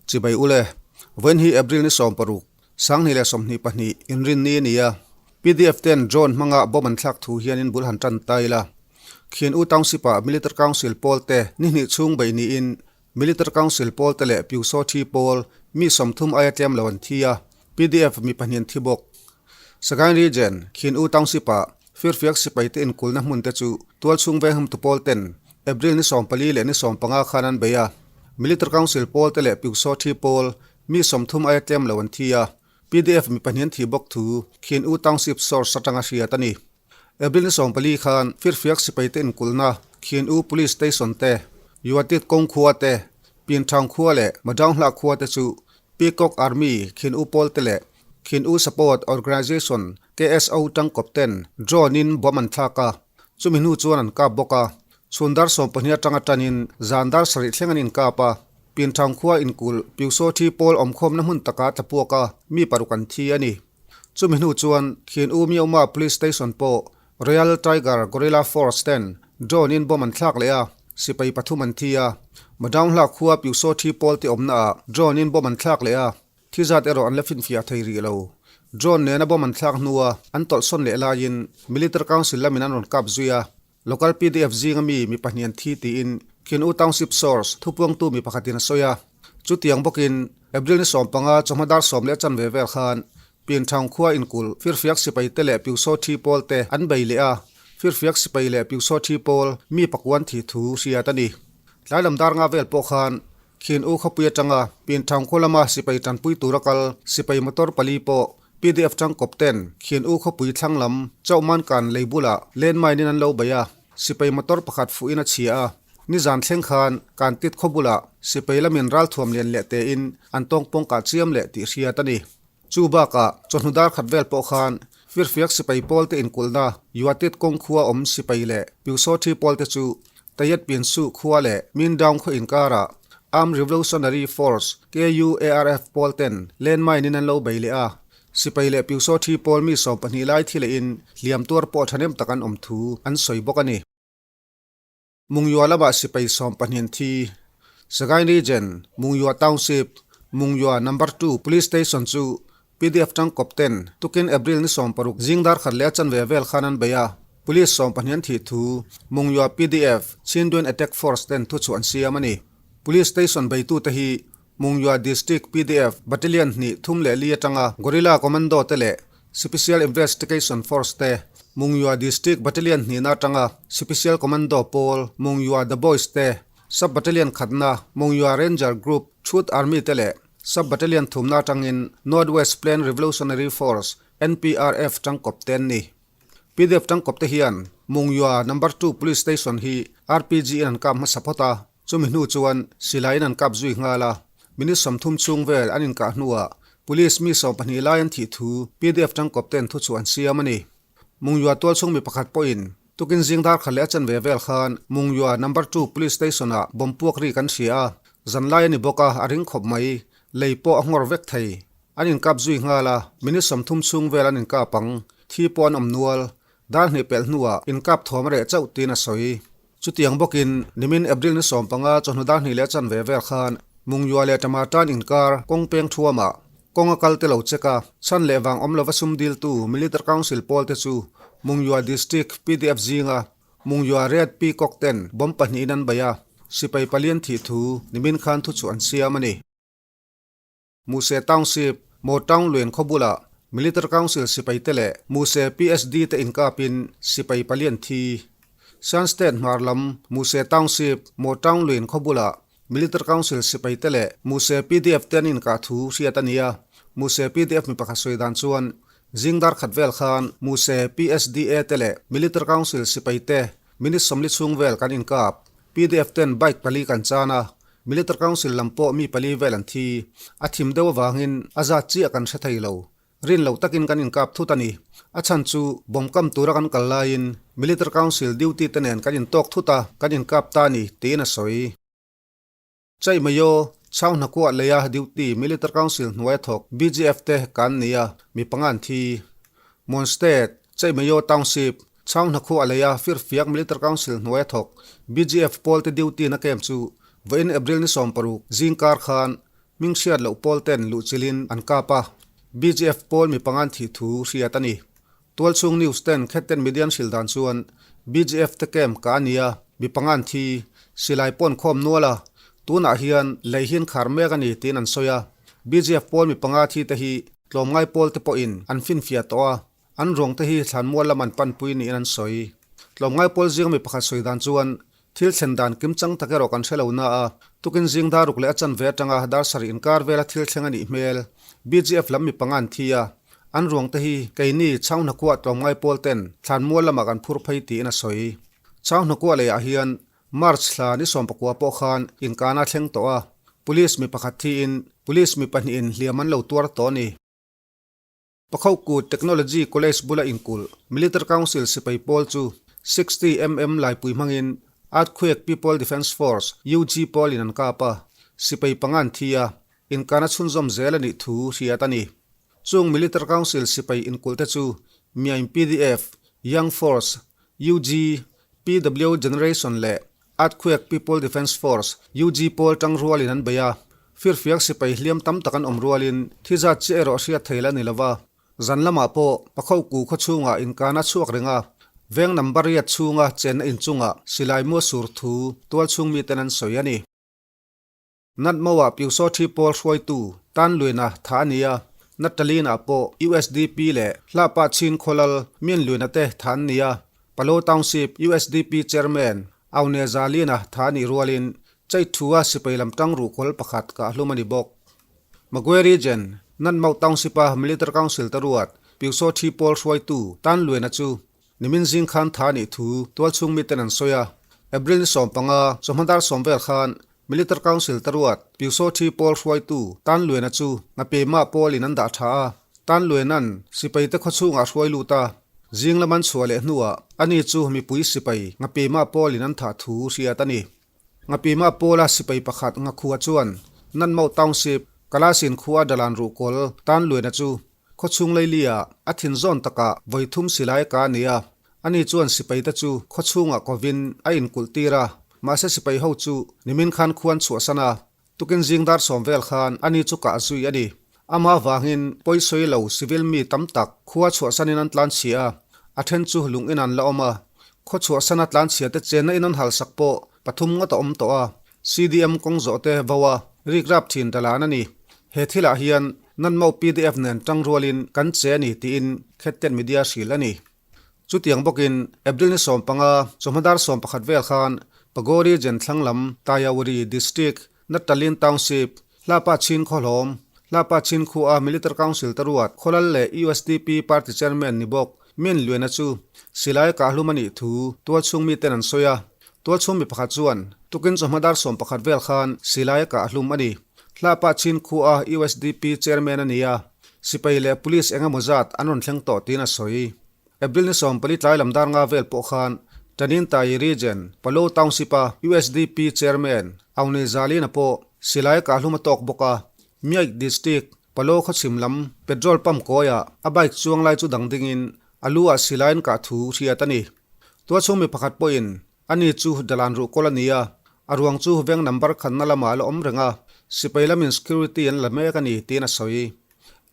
Chibai ule, vawiin hi April ni 16, 2022 inrinni a ni a, pdf ten drone hmanga bomb an thlak thu hianin bul han tan ta ila. Khian U Township-ah Military Council pawl te ni hnih chhung beih niin Military Council pawl te leh Pyusaw thi pawl mi 30 aia tlem lo an thi a, pdf mi pahnih an thi bawk. Sagaing Region, Khian U Township-ah Firfiak sipai te inkulna hmun te chu tualchhung vengham tu pawl ten April ni 14 leh ni 15 khan an bei a. Military Council pawl te leh Pyusaw thi pawl mi 30 aia tlem lo an thi a, pdf mi pahnih an thi bawk thu Khian U Township source atanga hriat a ni. April ni 14 khan Firfiak sipai te inkulna Khian U Police Station te, Yuatit kawng khua te, Pinthang khua leh Madaunghla khua te chu Peacock Army Khian U pawl te leh Khian U Support Organization, KSO, tangkawp ten drone in bomb an thlak a, chumi hnu chuan an kap bawk a. Chhun dar 12 atanga tanin zan dar 7 thleng an inkap a, Pinthang khua inkulh Pyusaw thi pawl awmkhawmna hmun takah tla puak a, mi paruk an thi a ni. Chumi hnu chuan Khian U Myauma Police Station pawh Royal Tiger Guerrilla Force ten drone in bomb an thlak leh a, sipai pathum an thi a. Madaunghla khua Pyusaw thi pawl te awmna ah drone in bomb an thlak leh a, thi zat erawh an la finfiah thei rih lo. Drone nena bomb an thlak hnua an tawlhsawn leh laiin Military Council lamin an rawn kap zui a, Local pdf zinga mi mi pahnih an thi tiin Khin U Township source thupuangtu mi pakhatin a sawi a. Chutiang bawkin April ni 15 chawhma dar 10 leh chanve vel khan Pinthang khua inkulh Firfiak sipai te leh Pyusaw thi pawl te an bei leh a, Firfiak sipai leh Pyusaw thi pawl mi pakuan thi thu hriat a ni. Tlai lam dar nga vel pawh khan Khin U khawpui atanga Pinthang khua lama sipai tanpui tura kal sipai motor pali pawh pdf tangkawp ten Khin U khawpui thlang lam Chauhman kan lei bulah landmine in an lo bei a, sipai motor pakhat fuhin a chhia a. Nizan thleng khan kan tit khaw bulah sipai lamin ralthuam lian leh tein an tawngpawng kah chiam leh tih hriat a ni. Chu bakah chawhnu dar khat vel pawh khan Firfiak sipai pawl te inkulhna Yuatit kawng khua awm sipai leh Pyusaw thi pawl te chu Tayet Pinsu khua leh Mindaung khaw inkarah Armed Revolutionary Force, KUARF, pawl ten landmine in an lo bei leh a, sipai leh Pyusaw thi pawl mi 12 lai thi lehin hliam tuar pawh thahnem tak an awm thu an sawi bawk a ni. Mungyua lamah sipai 12 an thi. Sagaing Region, Mungyua Township, Mungyua Number 2 Police Station chu pdf tangkawp ten tukin April ni 16 zing dar khat leh a chanve vel khan an bei a, Police 12 an thih thu Mungyua pdf Chindwin Attack Force ten thu chu an siam a ni. Police Station beitute hi Mungyua District pdf Battalion hnih thum leh li atanga Guerrilla Commando te leh Special Investigation Force te, Mungyua District Battalion hnihna atanga Special Commando pawl Mungyua The Boys te, Sub Battalion khatna Mungyua Ranger Group Truth Army te leh Sub Battalion thumna atangin North West Plain Revolutionary Force, NPRF, tangkawp te an ni. Pdf tangkawp te hian Mungyua Number 2 Police Station hi RPG in an kap hmasa phawt a, chumi hnu chuan silaiin an kap zui nghal a. Minute 30 chhung vel an inkah hnuah Police mi 12 lai an thih thu pdf tangkawp ten thu chu an siam a ni. Mungyua tualchhung mi pakhat pawhin tukin zing dar khat leh a chanve vel khan Mungyua Number 2 Police Station ah bomb puak ri kan hria a, zanlai a ni bawk a, a ring khawp mai, lei pawh a nghawr vek thei. An inkap zui nghal a, minute 30 chhung vel an inkap ang, thi pawh an awm nual. Dar hnih pelh hnuah inkap thuam a reh chauh tiin a sawi. Chutiang bawkin nimin April ni 15 chawhnu dar hnih leh chanve vel khan Mungyua leh Tamatan inkar kawng peng thuamah kawng a kal te lo check a, chhan leh vang awm lova sum diltu Military Council pawl te chu Mungyua District pdf zinga Mungyua Red Peacock ten bomb pahnihin an bei a, sipai palian thih thu nimin khan thu chu an siam a ni. Muse Township, Motown Luen khaw bulah Military Council sipai te leh Muse PSD te inkapin sipai palian thi. Shan State hmar lam Muse Township, Motown Luen khaw bulah Military Council sipai te leh Muse PDF te an inkah thu hriat a ni a. Muse PDF mi pakhat sawi dan chuan zing dar khat vel khan Muse PSDA te leh Military Council sipai te minute 40 chhung vel kan inkap. PDF ten bike pali kan chan a, Military Council lam pawh mi pali vel an thi. A thim deuh avangin a zat chiah kan hre thei lo. Rin lo takin kan inkap thut a ni. A chhan chu bomb kam tura kan kal laiin Military Council duty te nen kan intawk thut a, kan inkap ta a ni, tiin a sawi. Chai Mayo, Chhau Hnakuah leia duty Military Council hnuai a thawk BGF te kan ni a, mi panga an thi. Mon State, Chai Mayo Township, Chhau Hnakhuah leia Firfiak Military Council hnuai a thawk BGF pawl te duty na camp chu vawiin April ni 16 zingkar khan Hming hriat loh pawl ten luhchilhin an kap a, BGF pawl mi pangan thih thu hriat a ni. Tualchhung news ten Khetten Media an hrilh dan chuan BGF te camp ka a nia, mi pangan thi, silai pawn khawm nual a, tunah hian lei hi an khar mek a ni tiin an sawi a. BGF pawl mi panga thi te hi tlawmngai pawl te pawhin an finfiah tawh a, an ruang te hi thlanmual lam an panpui niin an sawi. Tlawmngai pawl zinga mi pakhat sawi dan chuan Thil thlen dan kim chang tak erawh kan hre lo na a, tukin zing dar ruk leh a chanve atanga dar sarih inkar vela thil thleng a nih hmel. BGF lam mi panga an thi a, an ruang te hi keini Chhauhnakuah tlawmngai pawl ten thlanmual lamah kan phur phei tiin a sawi. Chhauhnakuah leiah hian March thla ni 19 pawh khan inkana thleng tawh a, Police mi pakhat thiin Police mi pahnihin hliam an lo tuar tawh a ni. Pakhoku Technology College bula inkulh Military Council sipai pawl chu 60 mm laipui hmangin Earthquake People Defence Force, UG, pawlin an kap a, sipai panga an thi a, inkana chhunzawm zel a nih thu hriat a ni. Chung Military Council sipai inkulh te chu Myain pdf, Young Force, UG, PW Generation leh Earthquake People Defence Force, UG pawl tang rualin an bei a, firfiak sipai hliam tam tak an awm rualin thi zat chiah erawh hriat thei la ni lo va. Zan lamah pawh Pakhoku khaw chhungah inkana chhuak reng a, veng number riat chhunga chenna inchungah silai mua sur thu tual chhung miten an sawi a ni. Natmauah Pyusawthi pawl hruaitu tan luina tha a ni a, Natalina pawh usdp leh Hlapa Chin Khawlal min luina te tha an ni a, Palo Township usdp Chairman Aune Zalina tha a nih rualin Chaithua sipai lam tang ruhkawl pakhat kah hlum a ni bawk. Magwe Region, Natmau Township-a Military Council te ruat Pyusawthi pawl hruaitu tan luina chu Nimin zing khan tha nih thu tualchhung miten an sawi a, April ni 15, chawhma dar sawm vel khan Military Council te ruat Pyusawthi pawl hruaitu Tan Luena chu Ngapema pawlin an dah tha a, Tan Luena'n sipai te khawchhungah hruai lut a, zing lam an chhuah leh hnuah ani chu mipui sipai Ngapema pawlin an thah thu hriat a ni. Ngapima pawla sipai pakhat Ngakhua chuan Nanmau Township, Kalasin khua Dalan ruhkawl Tan Luena chu Khawchhung Leilia a thin zawn takah vawi thum silai ka a ni a, ani chuan sipai te chu khawchhungah kovin a inkulh tir a, mahse sipai ho chu nimin khan khuan chhuahsan a, tukin zing dar sawm vel khan ani chu kah zui a ni. Ama vangin pawisawi lo civil mi tam tak khua chhuahsanin an tlan chhia a, a then chu lung in an la awm a, khaw chhuahsana tlan chhia te chenna in an halsak pawh pathum ngawt a awm tawh a, CDM kawng zawh te vo a, rikrap thin dalan a ni. He thilah hian Nanmau pdf nen tang rualin kan che a ni tiin Khetten Media hrilh a ni. Chutiang bawkin April ni 15, chawhma dar 11 vel khan Pagori Jenthlang lam Tayawuri District, Natalin Township, Hlapa Chin Khawhlawm, Hlapa Chin khua Military Council te ruat Khawlal leh usdp Party Chairman ni bawk Min Luena chu silai kahlum a nih thu tualchhung miten an sawi a. Tualchhung mi pakhat chuan tukin chawhma dar 11 vel khan silai a kahlum a ni. Hlapa Chin khua usdp Chairman a ni a, sipai leh Police eng emaw zat an rawn thleng tawh tiin a sawi. April ni 14 tlai lam dar nga vel pawh khan Tanintayi Region, Palo Township-a usdp Chairman Auni Zalina pawh silai kahlum a tawk bawk a, Myaik District, Palo khawchhim lam petrol pump kawiah a bike chuang lai chu dang dingin a lu ah silaiin kah thu hriat a ni. Tuachhung mi pakhat pawhin ani chu dalan ruhkawl a ni a, a ruang chu veng number khatna lamah a la awm reng a, sipai lamin security an la mek a ni tiin a sawi.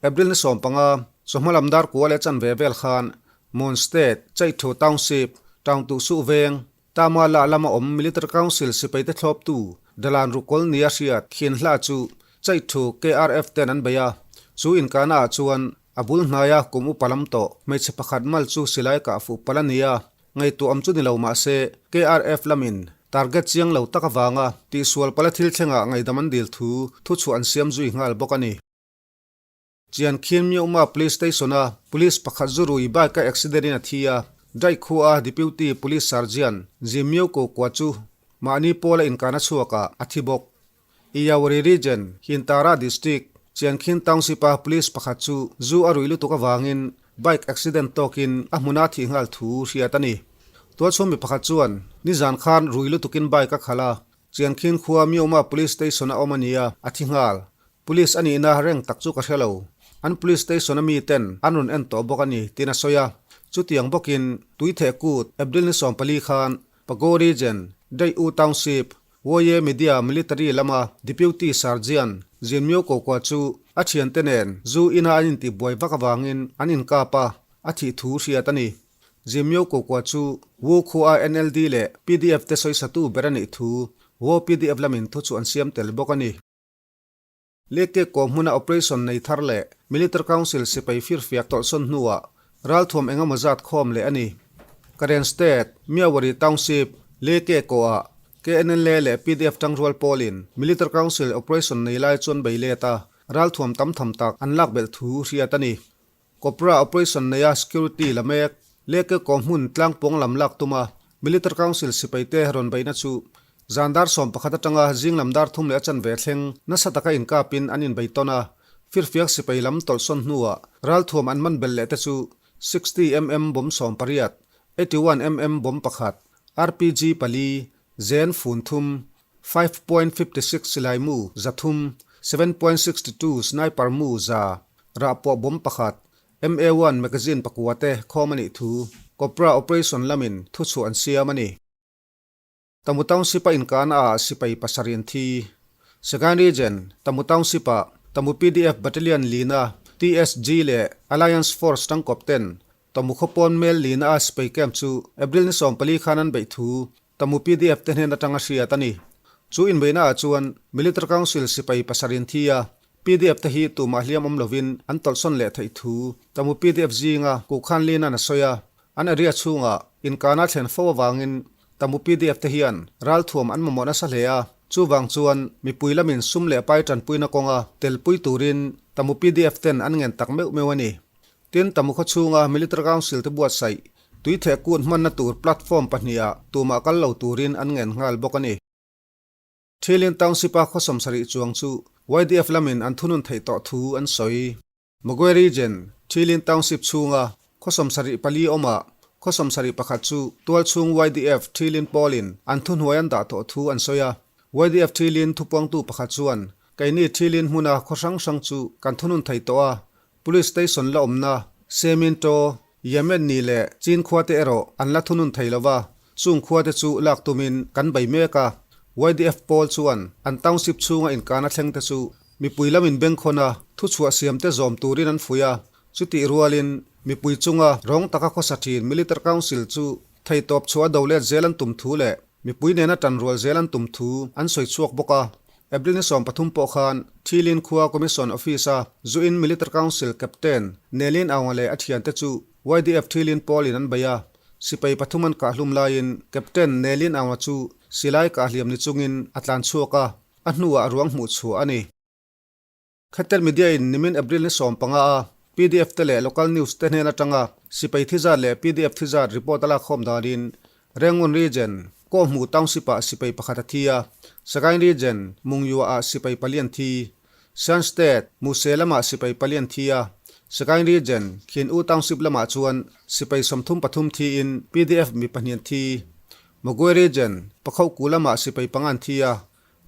April ni 15, chawhma lam dar kua leh chanve vel khan Mon State, Chaithu Township, Taungtuh Suh Veng, Tama lah lama awm Military Council sipaite thlawptu Dalan Ruhkawl nia hriat Khin Hla chu Chaithu KRF ten an bei a, chu inkahna ah chuan a bul hnaia kum upa lam tawh hmeichhe pakhat mal chu silai kah fuh palh a ni a, ngaihtuah awm chu ni lo mah se KRF lamin target chiang lo tak avanga tihsual pala thil thlengah ngaihdam an dil thu thuchhuah an siam zui nghal bawk a ni. Chian Khin Myohma Police Station-a Police pakhat zu rui bike-a accident-in a thi a, Dai khua-a Deputy Police Sergeant Jim Myo Ko Kua chu mahni pawla inkahna chhuakah a thi bawk. Iyawari Region, Hintara District, Chian Khin Township-a Police pakhat chu zu a rui lutuk avangin bike accident tawkin a hmuna thih nghal thu hriat a ni. Tualchhung mi pakhat chuan nizan khan rui lutukin bike a khalh a, Chian Khin khua Myohma Police Station-a awm a ni a, a thi nghal. Police a nihna reng tak chu ka hre lo. An police station a mi ten an rawn en tawh bawk a ni tiin a sawi a. Chutiang bawkin Tuitheh kut April ni 14 khan Pago Region, Daih U Township, Woye Media Military lama Deputy Sergeant Zinmio Kokua chu a thiante nen zu ina an intihbuai vak avangin an inkap a, a thih thu hriat a ni. Zinmio Kokua chu Wu khua NLD leh pdf te sawisatu ber a nih thu Wo pdf lamin thu chu an siam tel bawk a ni. Leke kaw hmuna operation nei thar leh Military Council sipai firfiak tawlhsawn hnuah ralthuam engemaw zat khawm leh a ni. Karen State, Myawaddy Township, Leke kawah KNLA leh pdf tangrual pawlin Military Council operation nei lai chuan bei let a, ralthuam tam tham tak an lak belh thu hriat a ni. Cobra operation neia security la mek, Leke kaw hmun tlangpawng lam lak tuma Military Council sipaite rawn beihna chu zan dar 11 atanga zing lam dar 3 leh a chanve thleng nasa taka inkapin an inbei tawn a, firfiak sipai lam tawlhsawn hnuah ralthuam an man belh leh te chu 60 mm bomb 18, 81 mm bomb pakhat, RPG pali, zen fun thum, 5.56 silai mu 300, 7.62 sniper mu 100, rahpawh bomb pakhat, MA-one magazine pakua te khawm a nih thu Cobra operation lamin thuchhuah an siam a ni. Tamu Township-a inkahna ah sipai pasarih an thi. Sagaing Region, Tamu Township-ah Tamu pdf Battalion lina TSG leh Alliance Force tangkawp ten Tamu khawpawn mel lina a sipai camp chu April ni 14 khan an beih thu Tamu pdf te hnen atanga hriat a ni. Chu inbeihna ah chuan Military Council sipai pasarih an thi a, Pdf te hi tumah hliam awm lovin an tawlhsawn leh theih thu Tamu pdf zinga Kukhan Linan a sawi a, an area chhungah inkana thlen fo avangin Tamu pdf te hian ralthuam an mamawh nasa hle a, chuvang chuan mipui lamin sum leh pai tanpuina kawnga telpui turin Tamu pdf ten an ngen tak meuh meuh a ni. Tin, Tamu khaw chhunga Military Council te buatsaih tuitheh kut hmanna tur platform pahniha tumah kal lo turin an ngen nghal bawk a ni. Thilin Township-a khaw 70 chuang chu YDF lamin an thunun theih tawh thu an sawi. Magwe Region, Thilin Township chhunga khaw 74 awmah khaw 71 chu tualchhung YDF Thilin pawlin an thuhnuai an dah tawh thu an sawi a. YDF Thilin thupuangtu pakhat chuan, Keini Thilin hmuna khaw hrang hrang chu kan thunun thei tawh a, Police Station la awmna Seminto, Yemen ni leh Chin khuate erawh an la thunun thei lo va, chung khuate chu lak tumin kan bei mek a. YDF pawl chuan an township chhunga inkana thlengte chu mipui lamin bengkhawn a, thuchhuah siamte zawm turin an fuih a. Chutih rualin mipui chunga rawng taka khawsa thin Military Council chu theitawp chhuah a do let zel an tum thu leh mipui nena tanrual zel an tum thu an sawi chhuak bawk a. April ni 13 pawh khan Thilin khua Commission Office-a zuin Military Council Captain Nelin Aunga leh a thiante chu YDF Thilin pawlin an bei a, sipai pathum an kahhlum laiin Captain Nelin Aunga chu silai kahhliam ni chungin a tlan chhuak a, a hnuah ruang hmuh chhuah a ni. Khatel Media in nimin April ni 15 a pdf te leh local news te hnen atanga sipai thi zat leh pdf thi zat report a lakkhawm danin Rangoon Region, Kawhmu Township ah sipai pakhat a thi a, Sagaing Region, Mungyua ah sipai pali an thi. Shan State, Muse lamah sipai pali an thi a, Sagaing Region, Khin U Township lamah chuan sipai 33 thiin pdf mi pahnih an thi. Magwe Region, Pakhoku lamah sipai panga an thi a,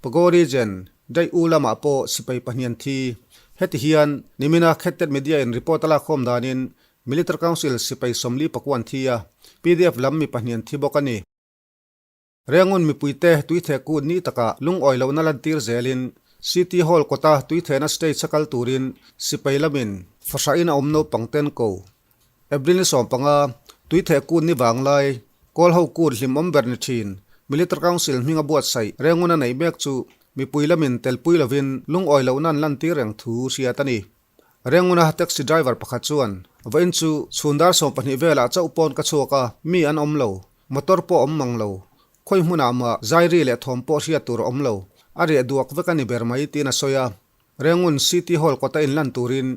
Pago Region, Daih U lamah pawh sipai pahnih an thi. Heti hian nimina Khettet Media in report a lakkhawm danin Military Council sipai 44 an thi a, pdf lam mi pahnih an thi bawk a ni. Rengun mipuite tuitheh kut ni takah lungawi lohna lantir zelin City Hall kawta tuithehna stage a kal turin sipai lamin fahrahin a awm naupang ten ko. April ni 15, tuitheh kut ni vanglai, Kawl ho kut hlimawm ber ni thin, Military Council hminga buatsaih Rengun a neih mek chu mipui lamin telpui lovin lungawi lohna an lantir reng thu hriat a ni. Renguna taxi driver pakhat chuan, Vawiin chu chhun dar 12 velah chauh pawn ka chhuak a, mi an awm lo, motor pawh awm mang lo, khawi hmunah mah zairi leh thawm pawh hriat tur a awm lo, a riah duak vek a ni ber mai tiin a sawi a. Rengun City Hall kawta inlan turin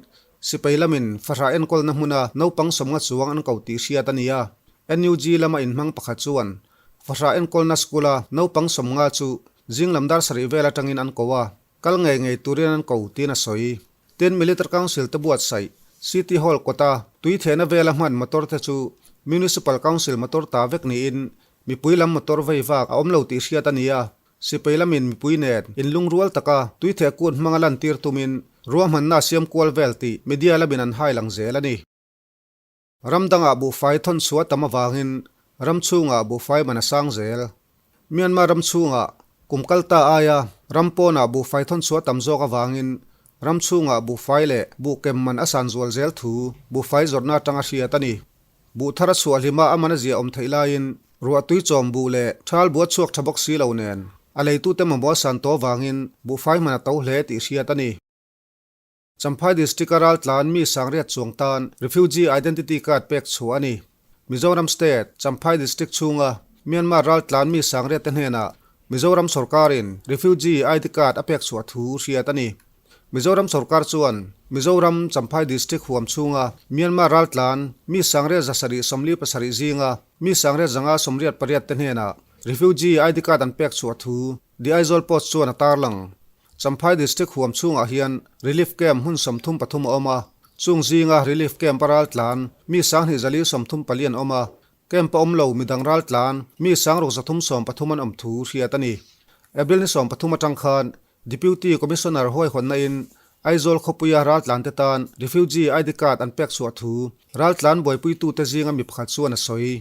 sipai lamin fahrah enkawlna hmuna naupang 50 chuang an ko tih hriat a ni a. NUG lama inhmang pakhat chuan fahrah enkawlna school-a naupang 50 chu zing lam dar 7 vel atangin an ko a, kal ngei ngei turin an ko tiin a sawi. Tin, Military Council te buatsaih City Hall kawta tui thehna vela hman motor te chu Municipal Council motor ta vek niin mipui lam motor vei vak a awm lo tih hriat a ni a. Sipai lamin mipui nen inlungrual taka tuitheh kut hmanga lantir tumin ruahmanna a siam kual vel tih media lamin an hai lang zel a ni. Ram dangah buhfai thawn chhuah tam avangin ram chhungah buhfai man a sang zel. Myanmar ram chhungah Kum kal ta aia ram pawnah buhfai thawn chhuah tam zawk avangin ram chhungah buhfai leh buh kem man a san zual zel thu buhfai zawrhna atanga hriat a ni. Buh thar a chhuah hlima a man a ziah awm theih laiin ruah tui chawm buh leh thal buh a chhuak tha bawk si lo nen a leitute mamawh a san tawh avangin buhfai man a to hle tih hriat a ni. Champhai District-a raltlan mi sangriat chuang tan Refugee Identity Card pek chhuah a ni. Mizoram State, Champhai District chhunga Myanmar raltlan mi sangriat te hnenah Mizoram sawrkarin Refugee ID Card a pek chhuah thu hriat a ni. Mizoram sawrkar chuan Mizoram, Champhai District huam chhunga Myanmar raltlan mi sangriat 747 zinga mi sangriat 588 te hnenah Refugee ID Card an pek chhuah thu The Aizawl Post chuan a tarlang. Champhai District huam chhungah hian Relief Camp hmun 33 a awm a, chung zinga Relief Camp a raltlan mi 2434 an awm a, Camp a awm lo midang raltlan mi 6313 an awm thu hriat a ni. April ni 13 atang khan Deputy Commissioner huaihawnna in Aizawl khawpuia raltlan te tan Refugee ID Card an pek chhuah thu raltlan buaipuitute zinga mi pakhat chuan a sawi.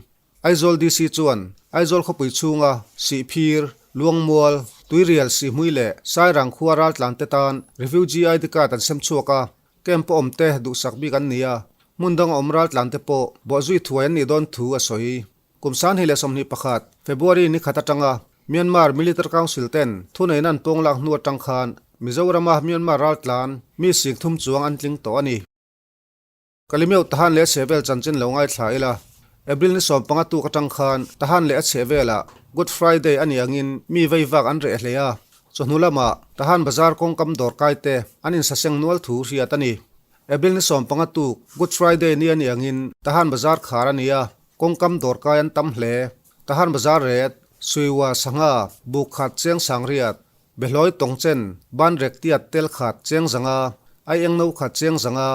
Aizawl DC chuan Aizawl khawpui chhunga Sihphir, Luangmual, Tuirial, Sihhmui leh Sairang khua raltlan te tan Refugee ID Card an sem chhuak a, camp a awm te duhsak bik an ni a, hmun danga awm raltlan te pawh bawhzui thuai an nih dawn thu a sawi. Kum 2021, February ni khat atanga Myanmar Military Council ten thuneihna an pawng lak hnu atang khan Mizorama Myanmar raltlan mi 30,000 chuang an tling tawh a ni. Kalimeuh Tahan leh a chhehvel chanchin lo ngaithla ila, April ni 15 tuk atang khan Tahan leh a chhehvelah Good Friday a nih angin mi vei vak an reh hle a, chawhnu lamah Tahan bazar kawngkam dawr kai te an insaseng nual thu hriat a ni. April ni 15 tuk Good Friday ni a nih angin Tahan bazar khar a ni a, kawngkam dawr kai an tam hle. Tahan bazar ret, Suiwa, Sangha, Buk khat, Cheng Sangriat, Behlawi tawngchen, banrek tiat tel khat cheng zanga, aieng no khat cheng zanga,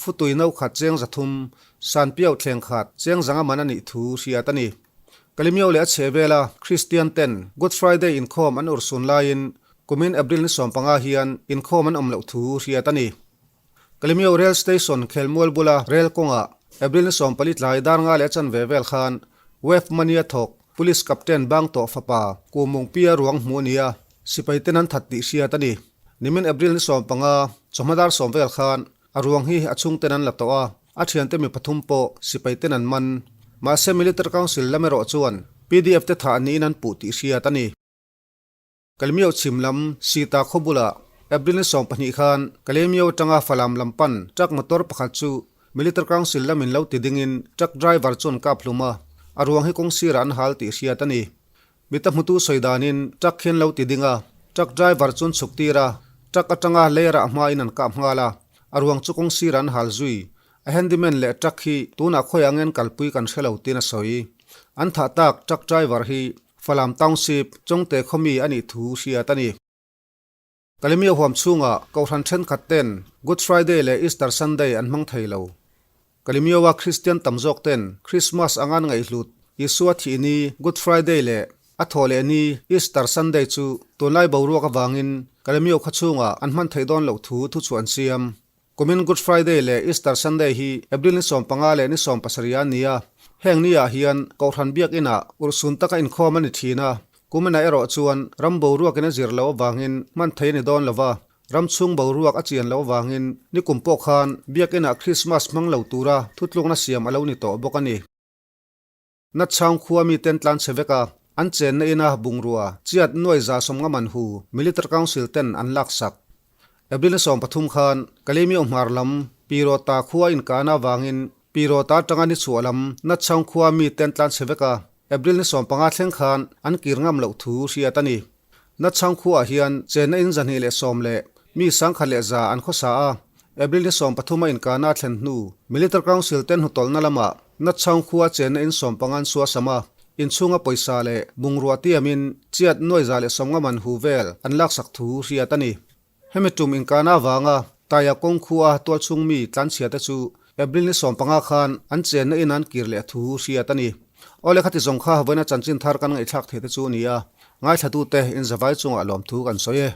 futui no khat cheng 300, sanpiau thleng khat cheng zanga man a nih thu hriat a ni. Kalimio leh a chhe vela Kristian ten Good Friday inkhawm an urhsun laiin kumin April ni 15 hian inkhawm an awm loh thu hriat a ni. Kalimio Rail Station khelmual bula rel kawngah April ni 14 tlai dar nga leh a chanve vel khan Wave Money a thawk Police Captain Bang Tawh fapa Kumung Pia ruang hmuh a ni a, sipai ten an that tih hriat a ni. Nimin April ni 15 chawhma dar 10 vel khan a ruang hi a chhungten an la tawh a, a thiante mi pathum pawh sipai ten an man. Mahse Military Council lam erawh chuan PDF te thah niin an puh tih hriat a ni. Kalmio chhim lam Sita khaw bulah April ni 12 khan Kalemio atanga Falam lam pan truck motor pakhat chu Military Council lamin lo ti dingin truck driver chuan kap hlum a, a ruang hi kawng sirah an hal tih hriat a ni. Mita hmutu sawi danin truck hian lo ti ding a, truck driver chuan chhuk tir a, truck atanga leirah hmain an kap nghal a, a ruang chu kawng sirah an hal zui. A handyman leh truck hi tunah khawiah ngen kalpui kan hre lo tiin a sawi. An thah tak truck driver hi Falam Township, Chawngte khawmi a nih thu hriat a ni. Kalemia huam chhungah Kohhran thenkhat ten Good Friday leh Easter Sunday an hmang thei lo. Kalemioa Kristian tam zawk ten Christmas anga an ngaihhlut Isua thih ni Good Friday leh a thawh leh ni Easter Sunday chu tunlai boruak avangin Kalemio khaw chhungah an hman theih dawn loh thu thuchhuah an siam. Kumin Good Friday leh Easter Sunday hi April ni 15 leh ni 17 a ni a, heng ni ah hian Kohhran Biakinah urhsun taka inkhawm a ni thin a, kuminah erawh chuan ram boruakin a zir loh avangin hman thei a ni dawn lova, ram chhung boruak a chian loh avangin nikum pawh khan Biakinah Christmas hmang lo tura thutlukna siam a lo ni tawh bawk a ni. Natchhang khua miten tlan chhe vek a, an chenna ina bungrua chiat nuai 150 man hu Military Council ten an laksak. April ni 13 khan Kalemyo hmar lam Pirota khua inkahna avangin Pirota atanga ni chhuah lam Natchhang khua miten tlan chhe vek a, April ni 15 thleng khan an kir ngam loh thu hriat a ni. Natchhang khuaah hian chenna in 210 leh mi 1100 an khawsa a, April ni 13 a inkahna a thlen hnu Military Council ten hnutawlhna lamah Natchhang khua chenna in 15 an suasam a, inchhunga pawisa leh bungrua tiamin chiat nuai 150 man hu vel an laksak thu hriat a ni. Hemi tum inkahna avanga Taia kawng khua tualchhung mi tlanchhia te chu April ni 15 khan an chenna in an kir leh thu hriat a ni. Awle khati zawng kha vawiina chanchin thar kan ngaihthlak thei te chu a ni a, ngaithlatute in zavai chungah lawmthu kan sawi e.